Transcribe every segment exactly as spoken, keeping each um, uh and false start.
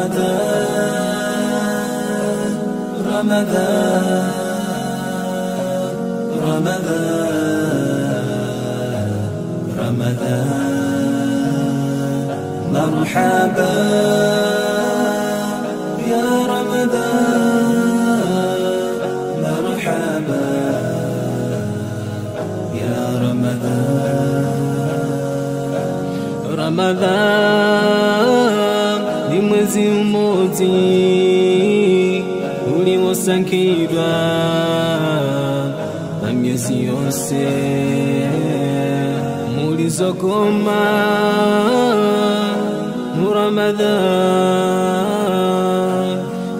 رمضان، رمضان، رمضان، مرحبا يا رمضان، مرحبا يا رمضان. Ramadan, limwezi umozi uliwosankidwa na myezi yose mulizokoma mu Ramadan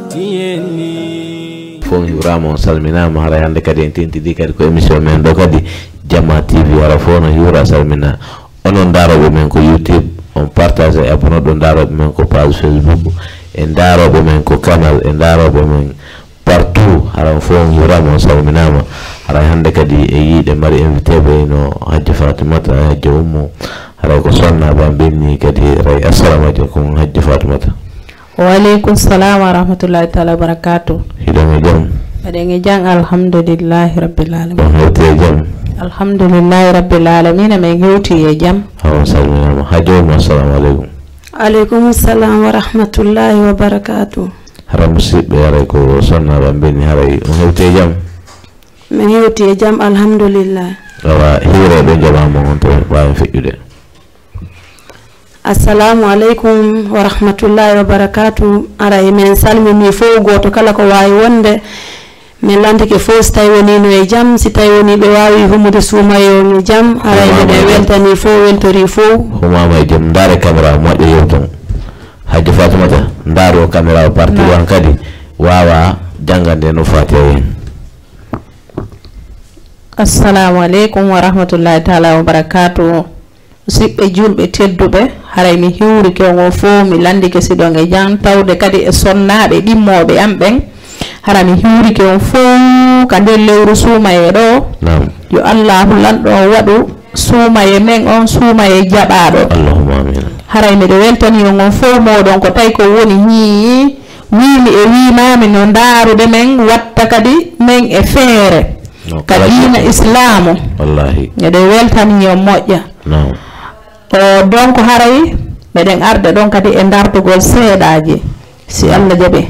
tiyeni. Fof on hiwraama, on salminaama. Haray hannde kadi en tentidi kadi ko émission men ɗo kadi, Jama T V. Hara fof no hiwra, salmina. Onon ndaarooɓe men ko YouTube, on partage e abonné ɗo, ndaarooɓe men ko page Facebook, e ndaarooɓe men ko canal, e ndaarooɓe men partout. Hara on fof on hiwraama, on salminaama. Haray hannde kadi e yiide mari invité ɓe no Hajja Fatimata, Hajja Ummu. Haray ko sonna ba benni kadi ray. Assalamu aleykum, Hajja Fatimata. Wa aleykum salam wa rahmatullahi taala wa barakatuh. Hiɗon e jam? Mbeɗen e jam, alhamdulillahi rabbil alamin. On hewti e jam? Alhamdulillahi rabbil alamin, min hewti e jam. Hawa, salminaama. Hajja Ummu, assalamu aleykum. Aleykum salam wa rahmatullahi wa barakatuh. Hara musiɓɓe, haray ko sonna ba benni, haray on hewti e jam? Min hewti e jam, alhamdulillah. Awa, hiwre ɗo jamaama on to waawi feƴƴude. Assalamu aleykum wa rahmatullahi wa barakatuh. Haray min salmini fof gooto kala ko waawi wonde. Min lantike fof si tawi woni no e jam, si tawi woni ɓe waawi humude suumaye on e jam. Haray miɗen weltani fof, weltori fof. Humaama e jam, ndaare caméra moƴƴa yewtan. Hajja Fatimata, ndaaru o caméra o parti wan kadi waawa janngande no Fatiha en. Assalamu aleykum wa rahmatullahi taala wa barakatuh. Musiɓɓe julɓe tedduɓe, haray mi hiwrike on fof, mi lanndike siɗon e jam, tawde kadi e sonnaaɓe ɗimmooɓe am ɓen. Hara mi hiwrike on fof ka nder lewru suumaye ɗo. Naam. Yo Allahu lanɗo on waɗu suumaye men on suumaye jaɓaaɗo. Allahumma amin. Haray miɗo weltani on, on fof mooɗon ko tawi ko woni hii, wiimi e wiimaami no ndaarude men, watta kadi men e feere. No, ka kala diina jiɗɗo. Islaamu. Wallahi. Miɗo weltani on moƴƴa. Naam. O, donc, haray meɗen arde ɗon kadi e dartugol seeɗaaji, si Allah jaɓi.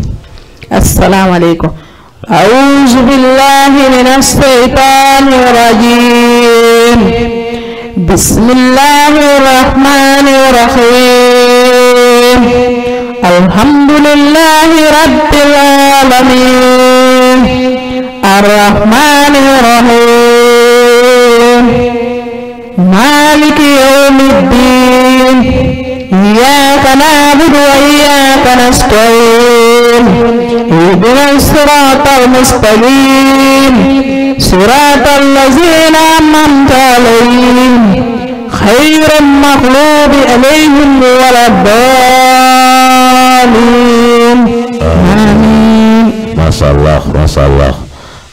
Assalamu aleykum. أعوذ بالله من الشيطان الرجيم. بسم الله الرحمن الرحيم. الحمد لله رب العالمين. الرحمن الرحيم. مالك يوم الدين. إياك نعبد وإياك نستعين. اهدنا الصراط المستقيم. صراط الذين أنعمت عليهم. غير المغضوب عليهم ولا الضالين. آمين. Machallah, machallah.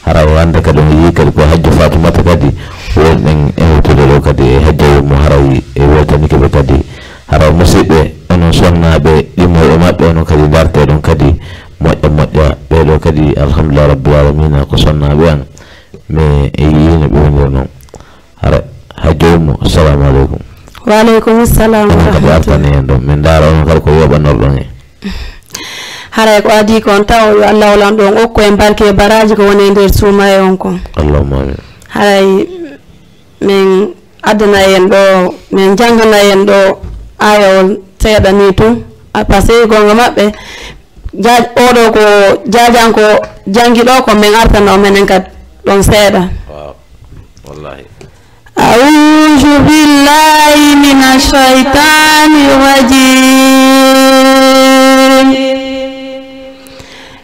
Haray hannde kadi on yii kadi ko Hajja Fatimata kadi wonɗen hewtude ɗo kadi e Hajja Ummu, haray e weltanike ɓe kadi. Haray musiɓɓe, onon sonnaaɓe ɗimmooɓe maɓɓe, onon kadi ndarteɗon kadi moƴƴa moƴƴa. Ɓeeɗo kadi, alhamdulillah rabbil alamina, ko sonnaaɓe an. Mais e yii no ɓe woniri noon. Haray Hajja Ummu, assalamu aleykum. Wa aleykum salam wa rahmatullah. Onon kadi artani en ɗon. Min ndaara onon kadi ko yoɓanorɗon en. Haray ko adii kon taw, yo Allah lanɗo on okku en barke e baraaji ko woni e nder suumaye on kon. Allahumma amin. Haray min addana en ɗo, min janngana en ɗo aaya on seeɗa ni tun. A, parce que goonga maɓɓe, ja-, oɗo ko jaajanko janngi ɗo, ko min artana o menen kadi ɗon seeɗa. Waaw, wallahi. أعوذ بالله من الشيطان الرجيم.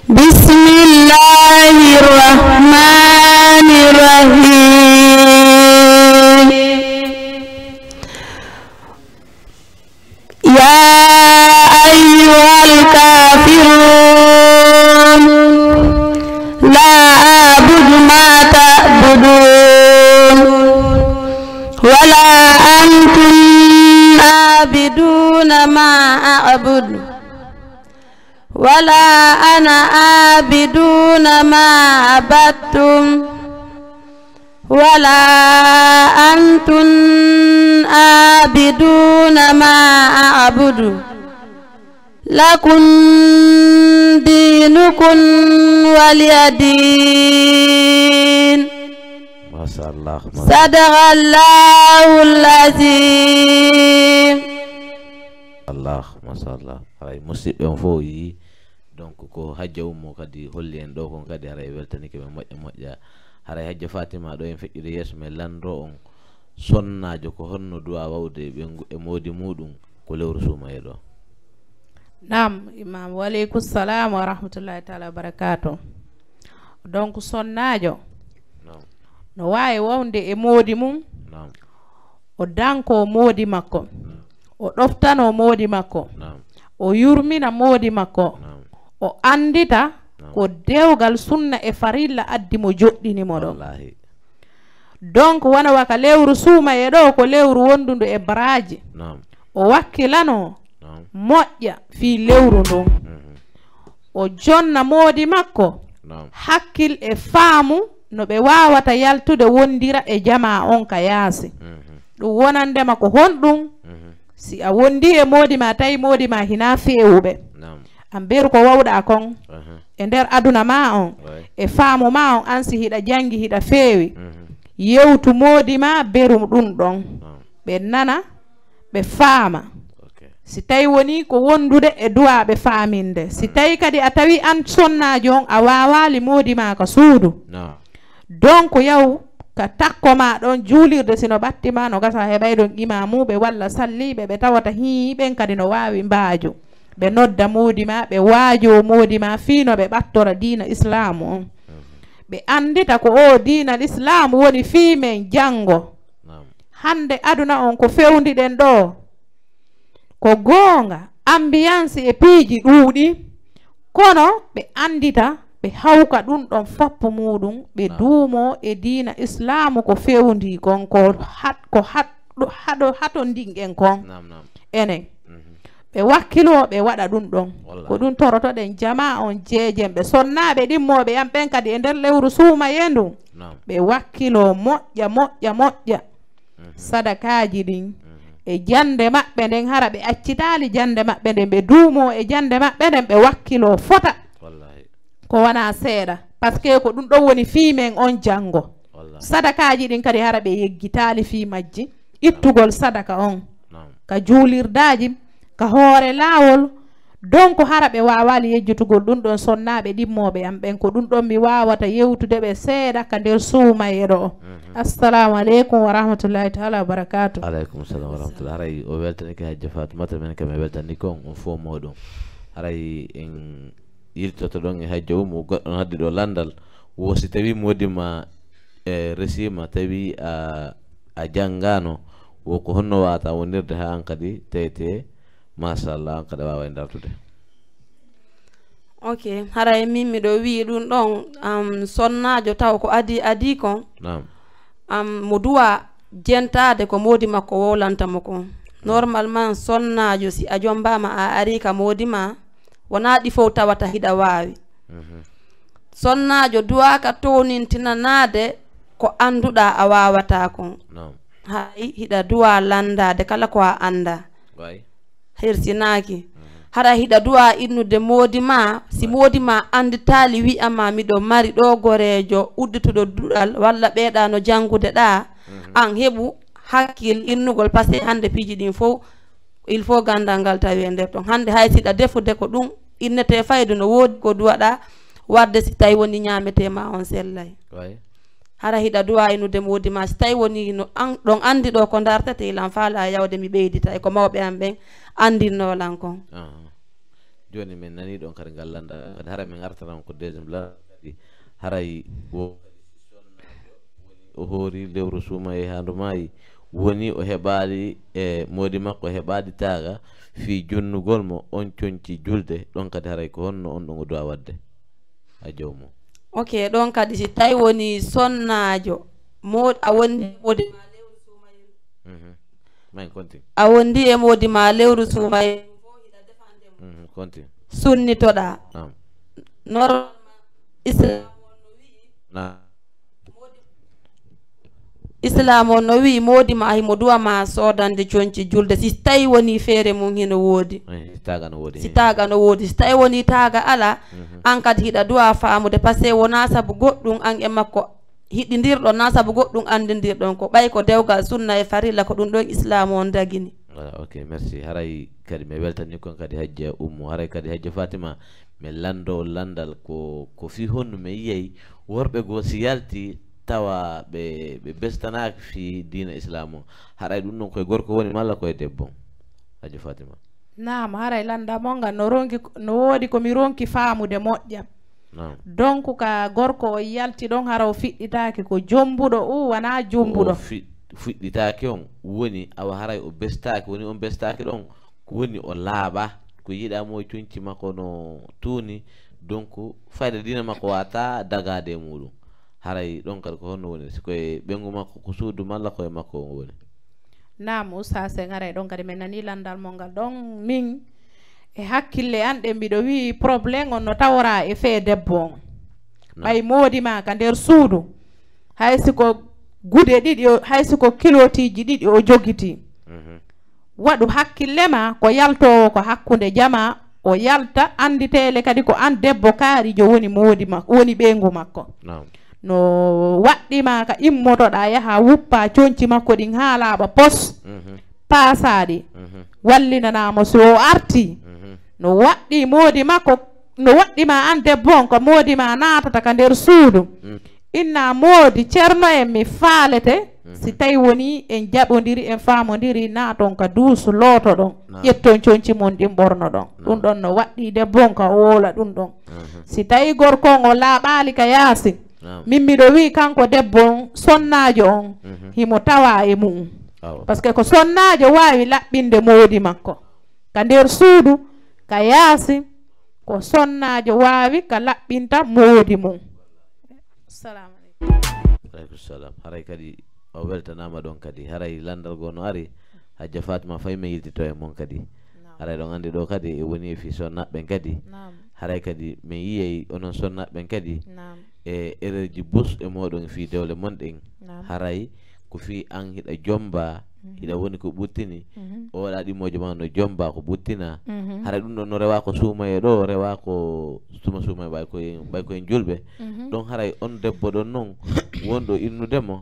بسم الله الرحمن الرحيم. يا أيها الكافرون، لا أعبد ما تعبدون، ولا أنتم عابدون ما أعبد. ولا أنا عابد ما عبدتم، ولا أنتم عابدون ما أعبد، لكم دينكم ولي دين. Machallah. صدق الله العظيم. Allah, machallah. Haray musidɓe on fof yii, donc ko hajja ummo kadi holli en ɗo kon kadi haray weltanike ɓe moƴƴa moƴƴa. Haray hajja Fatima ɗo en feƴƴude yeeso men lanndo on sonnaajo ko honno duwa wawde ɓe ngu- e moodi muɗum ko lewru suumaye ɗo. Naam, Imam, waleykum salam wa rahmatullahi taala wa barakatuh. Donc sonnaajo Naam. No waawi wonde e moodi mum, Naam. O danko moodi makko, O ɗoftano moodi makko, O yurmina moodi makko, O anndita ko dewgal sunna e farilla addi mo joɗɗini mo ɗo. Donc wano waka lewru suumaye ɗo ko lewru wondundu e baraaji, o wakkilano moƴƴa fii lewru ndun. O jonna moodi makko hakkil e faamu no ɓe waawata yaltude wondira e jamaa on ka yaasi. Ɗun wonandema ko honɗun? Si a wondi e moodi ma tawi moodi ma hinaa feewuɓe, an beru ko wawɗa kon e nder aduna ma on, e faamu ma on, an si hiɗa jangi hiɗa feewi, yewtu moodi ma beru ɗun ɗon, ɓe nana, ɓe faama. Si tawi woni ko wondude e duwaaɓe faaminde, si tawi kadi a tawi an sonnaajo on a waawaali moodi ma ka suudu, donc yaw ka takko ma ɗon juulirde, si no ɓatti ma no gasa heɓay ɗon imamuɓe walla salliɓe ɓe tawata hii ɓen kadi no waawi mbaaju, ɓe nodda moodi ma, ɓe waajo moodi ma fii no ɓe ɓattora diina islaamu on, ɓe anndita ko o diina islaamu woni fii men janngo. Hannde aduna on ko fewndiɗen ɗo, ko goonga, ambiyansi e piiji ɗuuɗi, kono ɓe anndita, ɓe hawka ɗun ɗon foppo muuɗum, ɓe duumo e diina islaamu ko fewndi kon, ko hat ko hat haɗo hatondiɗen kon. Enen ɓe wakkiloo ɓe waɗa ɗun ɗon. Ko ɗun torotoɗen jamaa on jeejen ɓe sonnaaɓe ɗimmooɓe yam ɓen kadi e nder lewru suumaye ndun, ɓe wakkiloo moƴƴa moƴƴa moƴƴa sadakaaji ɗin e jannde maɓɓe nden, hara ɓe accitaali jannde maɓɓe nden, ɓe duumoo e jannde maɓɓe nden, ɓe wakkiloo fota. Ko wanaa seeɗa, parce que ko ɗun ɗon woni fii men on janngo. Sadakaaji ɗin kadi hara ɓe yeggitaali fii majji, ittugol sadaka on ka juulirdaaji, ka hoore laawol. Donc hara ɓe waawaali yejjutugol ɗun ɗon sonnaaɓe ɗimmooɓe am ɓen. Ko ɗun ɗon mi waawata yewtude ɓe seeɗa ka nder suumaye ɗo. Assalamu aleykum wa rahmatullahi taala wa barakatuh. Aleykum salam wa rahmatullah. Haray o weltanike hajja Fatumata, men kam e weltanike on, on fof mooɗon. Haray en yiltoto ɗon e hajja Umu, goɗɗo no addi ɗo lanndal, wo si tawi moodi ma e resiima tawi a a janngaano, wo ko honno waawata wonirde haa an kadi tawete machallah an kadi a waaway dartude? Ok, haray min miɗo wi'i ɗun ɗon, am sonnaajo taw ko adii adii kon, Naam. am mo duwa jentaade ko moodi makko wowlanta mo kon. Normalement sonnaajo si a jombaama a arii ka moodi ma, wonaa ɗi fow tawata hiɗa waawi. Sonnaajo duwaaka townintinanaade ko annduɗaa a waawataa kon. Hay hiɗa duwaa lanndaade kala ko a anndaa. Hirsinaaki. Hara hiɗa duwaa innude moodi maa, si moodi maa annditaali wi'a ma miɗo mari ɗoo goreejo uddituɗo duɗal walla ɓeyɗaa no janngude ɗaa, an heɓu hakkil innugol, parce que hannde piiji ɗin fow il faut ganndal ngal tawi e nder ton. Hannde hay siɗa defude ko ɗun innetee faydu, no woodi ko duwaɗaa waɗde si tawi woni ñaametee ma on sellay. Hara hiɗa duwaa innude moodi maa si tawi woni no an ɗon anndi ɗoo ko dartetee, ilan faalaa yawde mi ɓeydita e ko mawɓe am ɓen anndinnoo lan kon. Jooni min nanii ɗon kadi ngal lanndal kadi, haray min artanan ko deuxième lanndal kadi, haray wo o hoori lewru suumaye haa ndu maayi, woni o heɓaali e moodi makko heɓaali taaga fii jonnugol mo, on conci julde, ɗon kadi haray ko honno on ɗon o duwaa waɗde? A jawmu. Ok, ɗon kadi si tawi woni sonnaajo mo a wondi e moodi ma lewru suumaye, Mhm. May konti. A wondi e moodi ma lewru suumaye. Mhm, konti. sunnitoɗaa. Naam. Nor-, Islam on no wi'i, Naam. Islam on no wi'i moodi ma himo du'a ma soodande conci julde, si tawi woni feere mum hino woodi. Eh, si taaga no woodi, si eh. Taaga no woodi. Si tawi woni taaga alaa, mhm, an kadi hiɗa du'a faamude, parce que wonaa sabu goɗɗum an e makko hiɗindirɗon, naa sabu goɗɗum anndindirɗon, ko ɓay ko dewgal sunna e farilla, ko ɗum ɗon Islaamu on dagini. Voilà, ok, merci. Haray kadi mi weltanii kon kadi Hajja Ummu. Haray kadi Hajja Fatima, mi lanndoo lanndal ko, ko fii honno mi yiyay worɓe goo si yalti tawa ɓe, ɓe bestanaaki fii diina Islaamu on. Haray ɗum ɗon koye gorko woni malla koye debbo? Hajja Fatima. Naam, haray lanndal mon ngal no ronki, no woodi ko mi ronki faamude moƴƴa. Naam. Donc ka gorko o yalti ɗon, hara o fiɗɗitaaki ko jombuɗo u, wanaa jombuɗo. O fi-, fiɗɗitaaki on, woni awa haray o bestaaki, woni on bestaaki ɗon, ko woni o laaɓa, ko yiɗaa mo e conci makko no tuuni, donc fayda diina makko waawataa dagaade e muuɗum. Haray ɗon kadi ko honno woni? Si ko e ɓeyngu makko, ko suudu malla ko e makko on woni? Naam, Oustaz, en aray ɗon kadi, min nanii lanndal mon ngal ɗon. Min e hakkille an ɗen, miɗo wi'i problème on no taworaa e fee debbo on. Naam. Ɓay moodi ma ka nder suudu, hay si ko gude ɗiɗi o, hay si ko kilotiiji ɗiɗi o jogitii. Mhm. Waɗu hakkille ma ko yaltoowo ko hakkunde jamaa, o yalta annditeele kadi ko an debbo kaarijo woni moodi ma, woni ɓeyngu makko. Naam. No waɗɗi ma ka immotoɗaa yaha wuppa conci makko ɗin haa laaɓa pos, mhm, paasaaɗi, mhm, wallinanaa mo si o artii. Mhm. No waɗɗi moodi makko, no waɗɗi ma an debbo on ko moodi ma naatata ka nder suudu. Mm. Inna moodi, Ceerno en, mi faalete, mhm, si tawi woni en jaɓondiri, en faamondiri, naaton ka duusu, lootoɗon, naam, ƴetton conci mon ɗin ɓornoɗon. Naam. Ɗum ɗon no waɗɗi debbo on ka o woola ɗum ɗon. Mhm. Si tawi gorko on o laaɓaali ka yaasi, naam, min miɗo wi'i kanko debbo on, sonnaajo on, mhm, himo tawaa e mu'un. Awa. Parce que ko sonnaajo waawi laɓɓinde moodi makko. Ka nder suudu, ka yaasi, ko sonnaajo waawi ka laɓɓinta moodi mum. Assalamu aleykum. Aleykum salam. Haray kadi o weltanaama ɗon kadi. Haray lanndal goo no ari. Hajja Fatima, fay mi yiltito e mon kadi. Naam. Haray ɗon anndi ɗoo kadi e woni e fii sonnaaɓe ɓen kadi. Naam. Haray kadi mi yiyay onon sonnaaɓe ɓen kadi. Naam. E erreur ji bus e mooɗon fii dewle mon ɗen. Naam. Haray ko fii an hiɗa jomba, mhm, hiɗa woni ko ɓuttini, mhm, o waɗa ɗimmoojo ma no jomba ko ɓuttina. Mhm. Haray ɗum ɗon no rewa ko suumaye ɗoo, rewa ko suma suumaye ɓay ko en, ɓay ko en julɓe. Mhm. Ɗon haray on debbo ɗon non, wonɗo innude mo,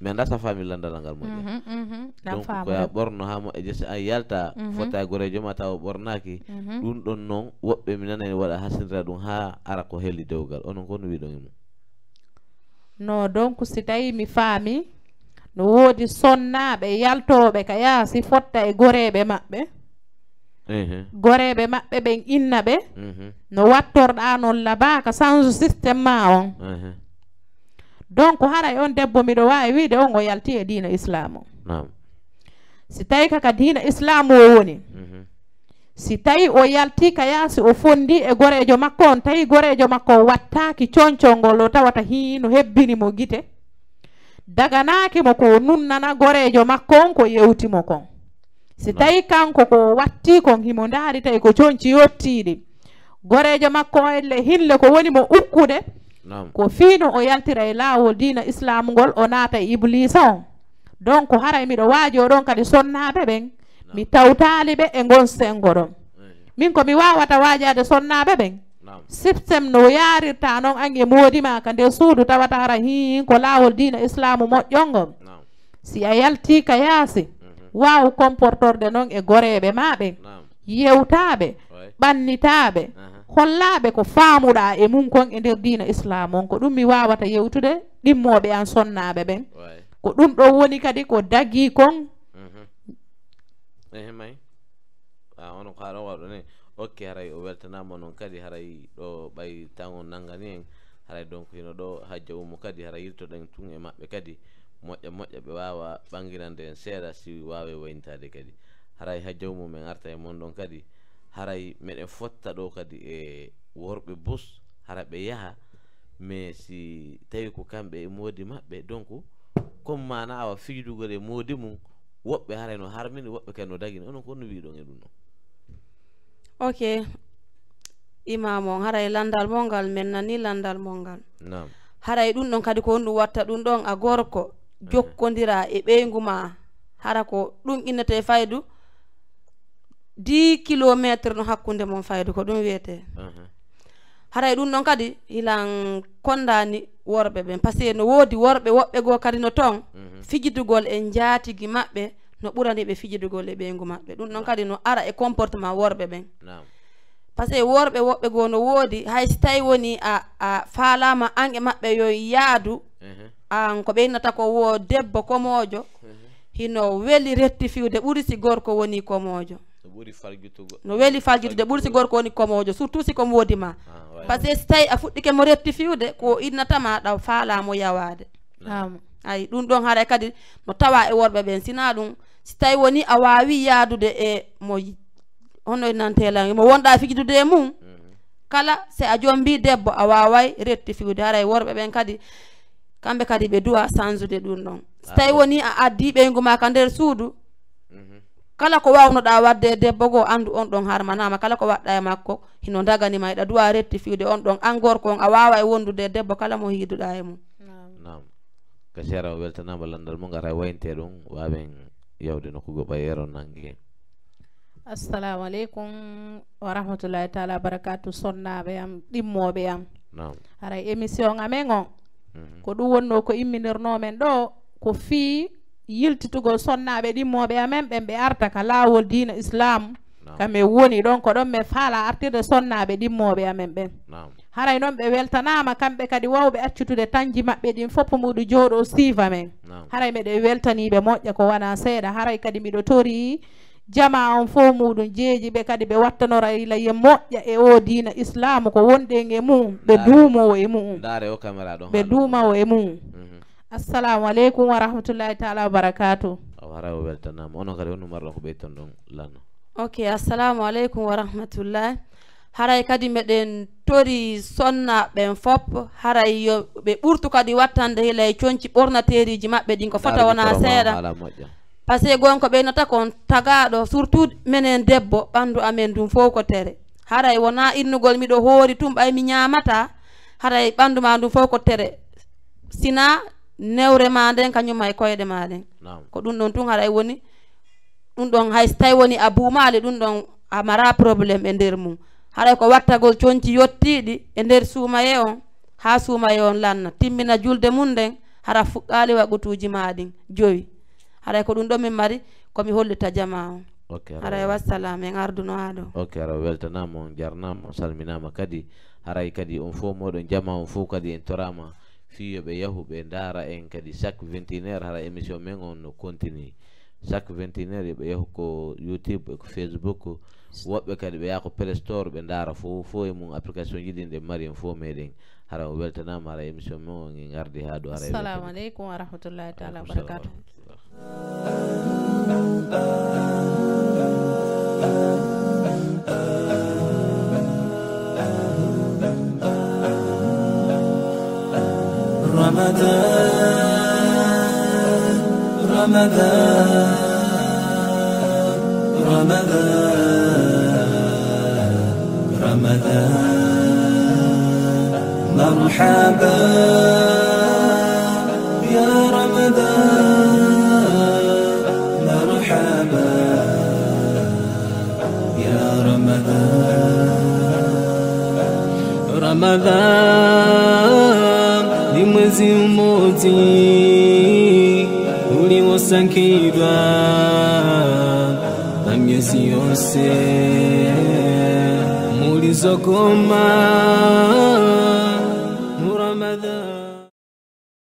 mi anndaa sa faami lanndal ngal moƴƴa. Mhm, mhm. Donc ko ya ɓorno haa moƴƴa, je si a yalta, mhm, fota e goreejo ma tawa o ɓornaaki. Mhm. Ɗum ɗon non, woɓɓe mi nanay waɗa hasindira ɗum haa ara ko helli dewgal. Onon ko no wiɗon e mum? No, donc, si tawi mi faami, no woodi sonnaaɓe yaltooɓe ka yaasi fotta e goreeɓe maɓɓe. Ehe. Goreeɓe maɓɓe ɓen inna ɓe, mhm, no wattorɗaa non laba ka sanzu système ma on. Ehe. Donc, haray on debbo, miɗo waawi wi'de on o yalti e diina Islaamu. Naam. Si tawi ka, ka diina Islaamu o woni, mhm, si tawi o yalti ka yaasi, o fondi e goreejo makko on, tawi goreejo makko on wattaaki concol ngol, o tawata hii no hebbini mo gite, daganaaki mo ko o nunnana goreejo makko on ko yewti mo kon. Si, naam, tawi kanko ko o watti kon himo ndaari tawi ko conci yottiiɗi, goreejo makko on elle hinle ko woni mo ukkude, naam, ko fii no o yaltira e laawol diina Islaamu ngol, o naata e Ibliisa on. Donc, haray miɗo waajoo ɗon kadi sonnaaɓe ɓen, mi tawtaali ɓe e ngon senngo ɗon. Min ko mi waawata waajaade sonnaaɓe ɓen, naam, système no yaarirta non an e moodi ma ka nder suudu, tawata hara hii ko laawol diina Islaamu moƴƴol ngol. Naam. Si a yaltii ka yaasi, mhm, waaw comportorde non e goreeɓe ma ɓen. Naam. Yewtaaɓe, ɓannitaaɓe, aha, hollaaɓe ko faamuɗaa e mum kon e nder diina Islaamu on. Ko ɗum mi waawata yewtude ɗimmooɓe an sonnaaɓe ɓen. Ko ɗum ɗon woni kadi ko dagii kon. Mhm. Ehe, may. A, onon ko haɗon waɗo ni. Okke, haray o weltanaama non kadi, haray ɗo ɓay tan on nanngani en. Haray donc hino ɗo Hajja Ummu kadi, haray yiltoɗen tun e maɓɓe kadi. Moƴƴa, moƴƴa ɓe waawa ɓanginande en seeɗa si waawe waynitaade kadi. Haray Hajja Ummu men arta e mon ɗon kadi. Haray meɗen fotta ɗo kadi e worɓe bus, hara ɓe yaha. Mais si tawi ko kamɓe e moodi maɓɓe, donc, comme maana awa fijidugol e moodi mum, woɓɓe haray no harmini, woɓɓe kadi no dagini. Onon ko no wiɗon e ɗum ɗon? Ok. Imam on, haray lanndal mon ngal, men nani lanndal mon ngal. Naam. Haray ɗum ɗon kadi ko honɗum watta ɗum ɗon, a gorko, mhm, jokkondira e ɓeyngu ma, hara ko ɗum innete faydu, dix kilomètres no hakkunde mon faydu, ko ɗum wiyetee. Mhm. Haray ɗum ɗon kadi hilan kondaani worɓe ɓen, parce que no woodi worɓe woɓɓe goo kadi no ton, mhm, fijidugol e njaatigi maɓɓe no ɓurani ɓe fijidugol e ɓeyngu maɓɓe. Ɗum ɗon, naam, kadi no ara e comportement worɓe ɓen. Naam. Parce que worɓe woɓɓe goo no woodi, hay si tawi woni a, a faalaama an e maɓɓe yo yaadu, mhm, an ko ɓe innata ko wo debbo komoojo, mhm, hino weli rectifiude ɓuri si gorko woni komoojo. No ɓuri faljutugol. No weli faljutude ɓuri si gorko woni komoojo, surtout si ko moodi ma. Ah, ouais. Parce que si tawi a fuɗɗike mo rectifiude, ko innata ma ɗa faalaama yawaade. Naam. Ay, ɗum ɗon haray kadi no tawa e worɓe ɓen. Sinaa ɗum, si tawi woni a waawi yaadude e mo y-, hono e nantee lan, mo wonɗa fijidude e mum, mhm, kala si a jombi debbo, a waaway rectifiude. Haray worɓe ɓen kadi, kamɓe kadi ɓe duwa sansude ɗum ɗon. Si tawi woni a addi ɓeyngu ma ka nder suudu, mhm, kala ko waawnoɗa wadde e debbo goo, anndu on ɗon harmanaama. Kala ko waɗɗa e makko, hino dagani ma, hiɗa duwa rectifiude on ɗon. An gorko on, a waaway wondude e debbo kala mo hiiduɗa e mum. Naam. Naam. Ka seera o weltanaama lanndal mo ngara wayinte ɗum, waawen yawde nokku goo ɓay yeero nangi. Assalamu aleykum wa rahmatullahi taala wa barakatuh, sonnaaɓe am, ɗimmooɓe am. Naam. Haray émission amen on, mhm, ko ɗum wonnoo ko imminirnoo men ɗoo, ko fii yiltitugol sonnaaɓe ɗimmooɓe amen ɓen, ɓe arta ka laawol diina Islaam. Naam. Ka men woni ɗon, ko ɗon men faalaa artirde sonnaaɓe ɗimmooɓe amen ɓen. Naam. Haray non ɓe weltanaama, kamɓe kadi wawɓe accutude tanji maɓɓe ɗin fof muɗum jooɗoo siifa men. Naam. Haray meɗen weltanii ɓe moƴƴa ko wanaa seeɗa. Haray kadi miɗo torii jamaa on fof muɗum jeeji ɓe kadi ɓe wattanora ila ye moƴƴa e oo diina Islaamu ko wonɗen e mu'um, ɓe duumoo e mu'um. Ndaare o caméra ɗon ɓe haala duumoo e mu'um. Mhm. Assalamu aleykum wa rahmatullahi taala wa barakatuh. Awa, haray o weltanaama. Onon kadi, on numarɗon ko ɓeyton ɗon lanno. Ok, assalamu aleykum wa rahmatullahi. Haray kadi meɗen tori sonnaaɓe ɓen fop, haray yo ɓe ɓurtu kadi wattande hila e conci ɓornateeriiji maɓɓe ɗin, ko fota wona seeɗa. Parce que gonko ɓeynata kon tagaaɗo, surtout menen debbo, ɓanndu amen ndun fow ko tere. Haray wona innugol miɗo hoori tun ɓay mi ñaamata, haray ɓanndu ma ndun fow ko tere. Sina newre ma nden kañum e koyɗe ma ɗen. Naam. Ko ɗum ɗon tun haray woni ɗum ɗon, hay so tawi woni a buumaali, ɗum ɗon a mara problème e nder mum. Haray ko wattagol conci yottiiɗi e nder suumaye on, haa suumaye on lanna, timmina julde mum nden, hara fuɗɗaali waqutuuji ma ɗin jowi. Haray ko ɗum ɗon min mari ko mi hollita jamaa on. Ok, haray, haray wassalam, en arduno haa ɗo. Ok, haray o weltanaama, on jarnaama, on salminaama kadi. Haray kadi on fof mooɗon jamaa on fof kadi en toraama fii yo ɓe yahu ɓe ndaara en kadi chaque vingt et une heures, hara émission men on no continue. Chaque vingt et une heures yo ɓe yahu ko YouTube e ko Facebook. Woɓɓe kadi ɓe yaha ko Play Store ɓe ndaara fof, fof e mum application ji ɗin ɗe mari en fof meɗen. Hara o weltanaama, hara émission men on en ngardi haa ɗo, hara e weltanaama. Assalamu aleykum wa rahmatullahi taala wa barakatuh. رمضان، رمضان، رمضان، رمضان، مرحبا يا رمضان، مرحبا يا رمضان. Ramadan, ndi mwezi mmoja uliwosangidwa na miezi yonse mulizokoma.